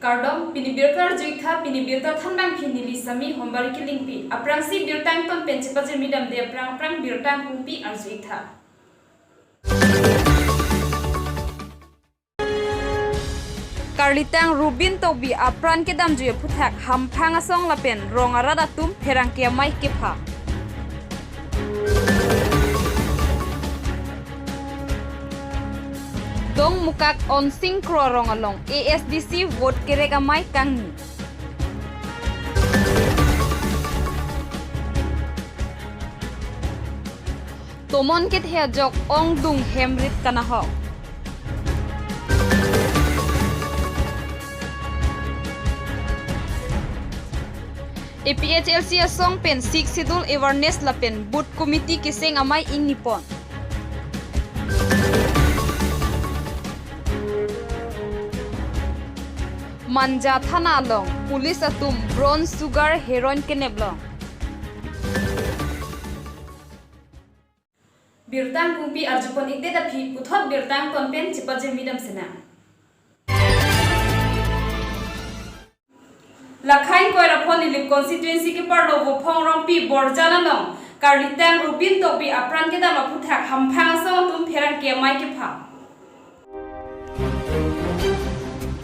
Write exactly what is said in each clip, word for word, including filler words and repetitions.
Kardom, pini birta arju-ik tha, pini birta thanbangpi neli Sami Hombari Kilingpi. Aphrangsi birta angton pen chepajirmi damde aphrang aphrang birta angkungpi arju-ik tha. Karlitang Robin Tokbi apran kedamjui aphuthak hamphang asong lapen rong arat atum pherangke amei kepha. Dongmukak Onsing Kro arong along A S D C vote kerek amei kangni. Tomon kethe ajok ongdung hem rit kanahok. A P H L C asong pen Sixth Schedule awareness lapen booth committee keseng amei ingni pon. Manja thana along police atum brown sugar heroin kenep long. Birta angkungpi arjupon ikdet aphi puthot birta angton pen chepajirmi dam sena. Lakha ingkoi ra pho Nilip constituency keparlo Vophong Rongpi Borjan along karlitang Robin Tokbi apran kedam aphuthak hamphang asong atum pherangke amei kepha.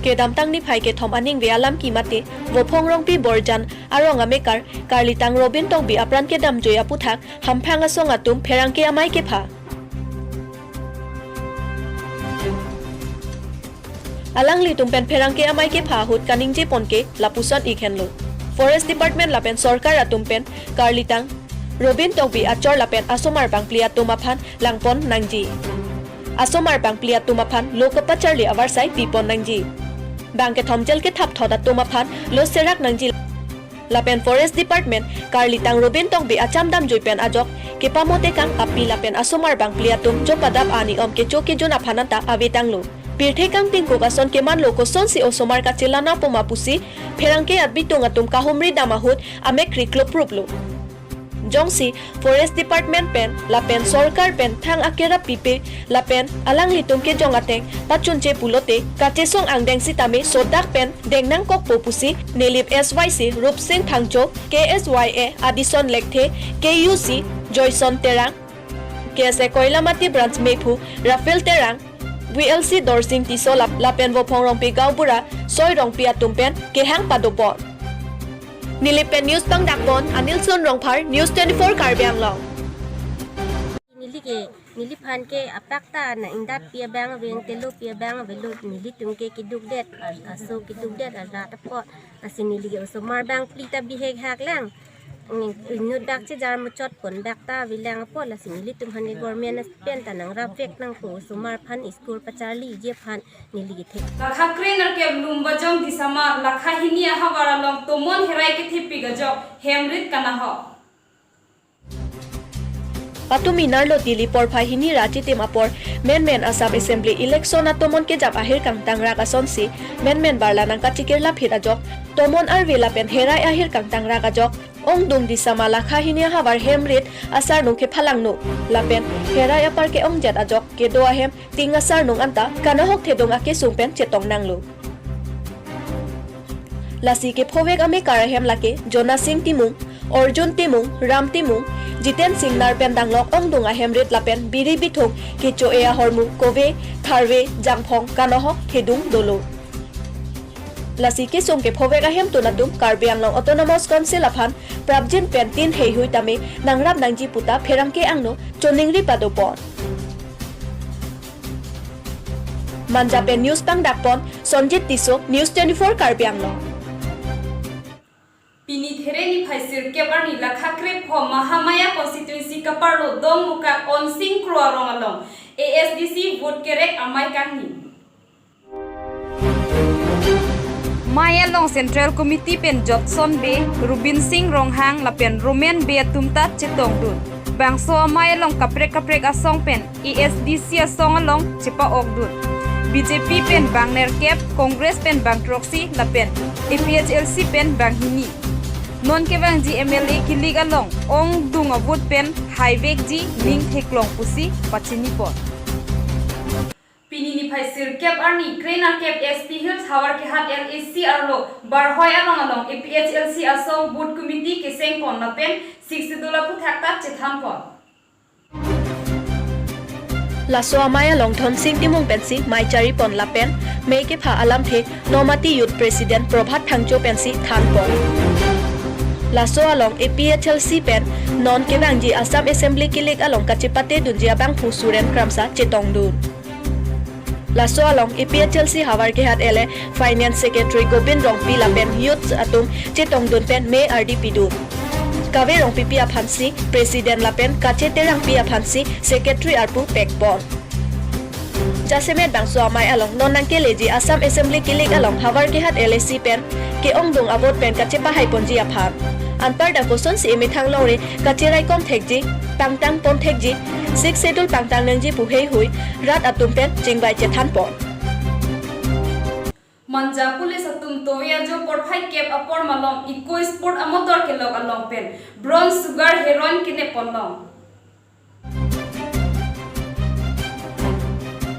Kedamtang niphai kethom aningve alam kimate Vophong Rongpi Borjan arong amekar karlitang Robin Tokbi apran kedamjui aphuthak hamphang asong atum pherangke amei kepha. Alanglitum pen pherangke amei kepha ahut kaningje ponke lapuson ik henlo. Forest Department lapen sorkar atum pen karlitang Robin Tokbi achor lapen asomar bangphli atum aphan langpon nangji. Asomar bangphli atum aphan lo kapacharli avarsai pipon nangji. Bang kethom jail kethap thot atum aphan lo serak nangji. Lapen Forest Department karlitang Robin Tokbi acham damjui pen ajok kepamotekang api lapen asomar bangphli atum jo padap ani om kecho kejun aphan anta avetanglo. Pirthe kangtingkuk ason kemanlo, kosonsi osomar kachelang apoma pusi pherangke abitung atum kahumri dam ahut amek ri kloprup lo. Jongsi Forest Department pen lapen sorkar pen thang akerap pipe lapen alanglitum kejong ateng pachunche pulote kachesong angdeng sitame sodak pen deng nangkokpo pusi Nilip S Y C Rupsing Phangcho, K S Y A Adison Lekthe, K U C Joyson Terang, K S A Koilamati Branch mephu Raphael Terang, V L C Dorsing Tisso lap-, lapen Vophong Rongpi gaonbura Soi Rongpi atum pen kehang padopon. Nilip pen news pangdakpon Anilson Rongphar, News twenty-four Karbi Anglong. Neli ke, neliphan ke apak ta nang-ingdappi abang ave, nang-telo pi abang avelo, nelitum ke kedukdet, a-, aso kedukdet, arat apot, lasi neli ke osomar bangphli ta bihek hak lang. Ning-, inut bak chejar muchot pon bak ta avelang apot, lasi nelitum aphan ke government pen ta nangrapvek nangpo, osomar aphan school pacharliji aphan neli kethe. Lakha kre nerkep Lumbajong Disamar lakha hini ahavar along tomon herai kethepik ajok hem rit kanahok. Patumi nerlo Tili porphai hini ra chitim apor menmen Assam Assembly election atomon kejap ahirkang tangrak asonsi menmen barla nangkachikirlaphit ajok tomon arve lapen herai ahirkang tangrak ajok ongdung Disamar lakha hini ahavar hem rit asarnung kephalangno lapen herai apar ke-ongjet ajok kedo ahem ting asarnung anta kanahok thedung akesung pen chetong nanglo. Lasi kephovek amekar ahem lake Jonasing Timung, Arjun Timung, Ram Timung, Jiten Singnar pen danglok ongdung ahem rit lapen biri bithung kecho-e ahormu kove, tharve, jangphong kanahok thedung dolo. Lasi kesung kephovek ahemtun atum Karbi Anglong Autonomous Council aphan prapjin pen tin heihui tame nangrap nangji puta pherangke angno choningri padopon. Manja pen news pangdakpon Sonjit Tisso, News twenty-four Karbi Anglong. Pini There niphai sirkep arni lakha krepho Mahamaya constituency kaparlo Dongmukak Onsing Kro arong along A S D C vote kerek amei kangni. Mei along Central Committee pen Jotson Bey, Rubin Sing Ronghang lapen Roman Bey atum ta chetongdun. Bangso amei along kaprek kaprek asong pen A S D C asong along chepa-okdun. B J P pen bang nerkep, Congress pen bang throksi lapen A P H L C pen bang hini. Non kevangji M L A kilik along ongdung avote pen haivekji ning theklong pusi pachinipon. Pini niphai sirkep arni kre-nerkep S T Hills Howraghat L A C arlo Barhoi along along A P H L C asong booth committee kesengpon lapen Sixth Schedule aphuthak ta chethanpon. Laso amei along Dhonsing Timung pensi mei charipon lapen mei kepha alamthe Nomati Youth President Prabhat Phangcho pensi thanpon. Laso along A P H L C pen non kevangji Assam Assembly kilik along kachepatedunji abangphu Suren Kramsa chetongdun. Laso along A P H L C Howraghat L A Finance Secretary Gobind Rongpi lapen youths atum chetongdun pen mei ardi pidun. Kave Rongpipi aphansi President lapen Kache Terangpi aphansi Secretary arpu pekpon. Jasemet bangso amei along non nangkeleji Assam Assembly kilik along Howraghat L A C pen ke-ongdung a-vote pen kachepahaiponji aphan. Anparta kosonsi emethang longri kacheraikom thekji, pangtangpon thekji, Sixth Schedule pangtang nangji pu heihui rat atum pen chingvai chethanpon. Manja police atum tovi ajo porphai kep apor malom Eco Sport amotor kelok along pen brown sugar heroin kenepponlong.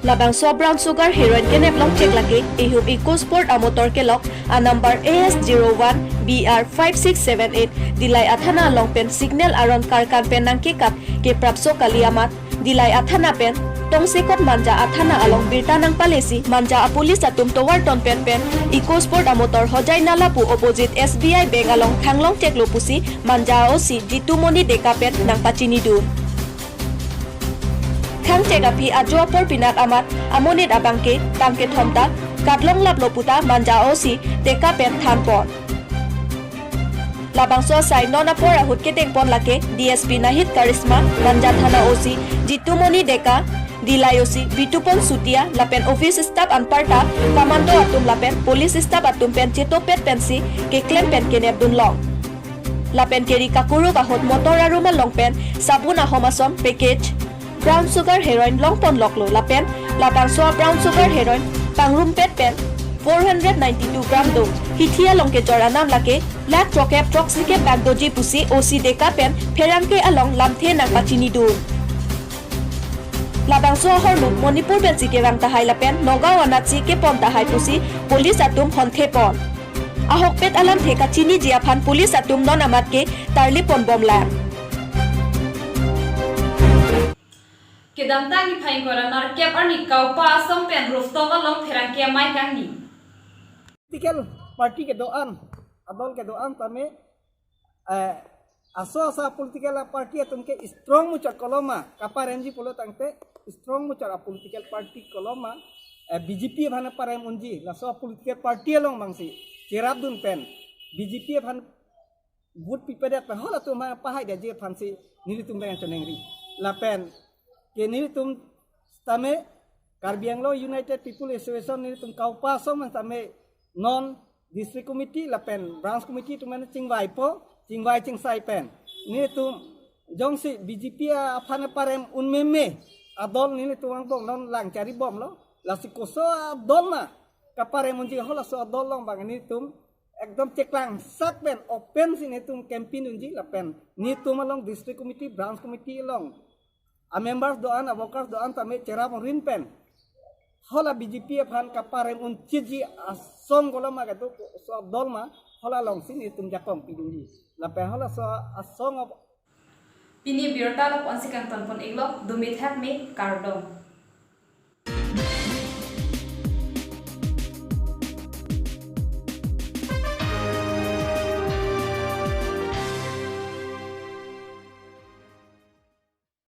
Labangso brown sugar heroin keneplong chek lake ihum Eco Sport amotor kelok a number A S zero one B R five six seven eight Dillai athana along pen signal aron karkan pen nangkekat keprapso kali amat Dillai athana pen tongsekot Manja athana along birta nangpalesi Manja apolice atum tovar tonpen pen Eco Sport amotor Hojai Nala pu opposite S B I Bank along thanglong cheklo pusi Manja O C Jitu Moni Deka pen nangpachinidun. Thangchek aphi ajo apor pinat amat amonit abangke bangkethom ta katlong laplo puta Manja O C Deka pen thanpon. Labangso asai non apor ahut kedengpon lake D S P Nahid Karisma, Manja Thana O C Jitu Moni Deka, Dillai O C Bitupon Sutia lapen office staff anparta commando atum lapen police staff atum pen chetopet pensi keklem pen kenepdunlong. Lapen keri kakuruk ahut motor arum along pen sabun ahom ason package brown sugar heroin longponloklo lapen labangso brown sugar heroin pangrumpet pen four hundred ninety-two gram do. Hithi along kejor anam lake lakh throkep throksikep bak doji pusi O C Deka pen pherangke along lamthe nangpachinidun. Labangso ahormu Manipur pensi kevang tahai lapen Nagaon anatsi kepon tahai pusi police atum honthepon. Ahokpet alamthe kachiniji aphan police atum non amat ke tarliponbomlang. Kedamtang niphai ingkoi ra nerkep arni Kaupa asong pen rooftop along pherangke amei kangni. Political party kedo-an, adol kedo-an tame, eh, aso asa political party atum ke strong muchot koloma, kaparemji pulo tangte strong muchot a political party koloma, eh, B J P aphan parem unji, laso political party along bangsi cherapdun pen B J P aphan vote pipedet pen halatum aphan pahai daji aphansi nelitum bang chonengri. Lapen ke nelitum tame Karbi Anglong United People Association nelitum Kaupa asong tame non district committee lapen branch committee atum chingvaipo, chingvai chingsai pen nelitum jongsi B J P aphan parem un meme adol nelitum angbong non lang charibomlo, lasi koso adol ma kaparem unji halaso adol along bang nelitum ekdom cheklangsak pen open si nelitum campaign unji lapen nelitum along district committee, branch committee along a members do-an, a workers do-an tame cherap rin pen hala B J P aphan kaparem unchitji asong koloma kedo, so adol ma hala alongsi nelitum jakong pidunji lapen halaso asong ap- Pini birta lapu-ansi kangtonpon-iklo, dumi thakme, kardom.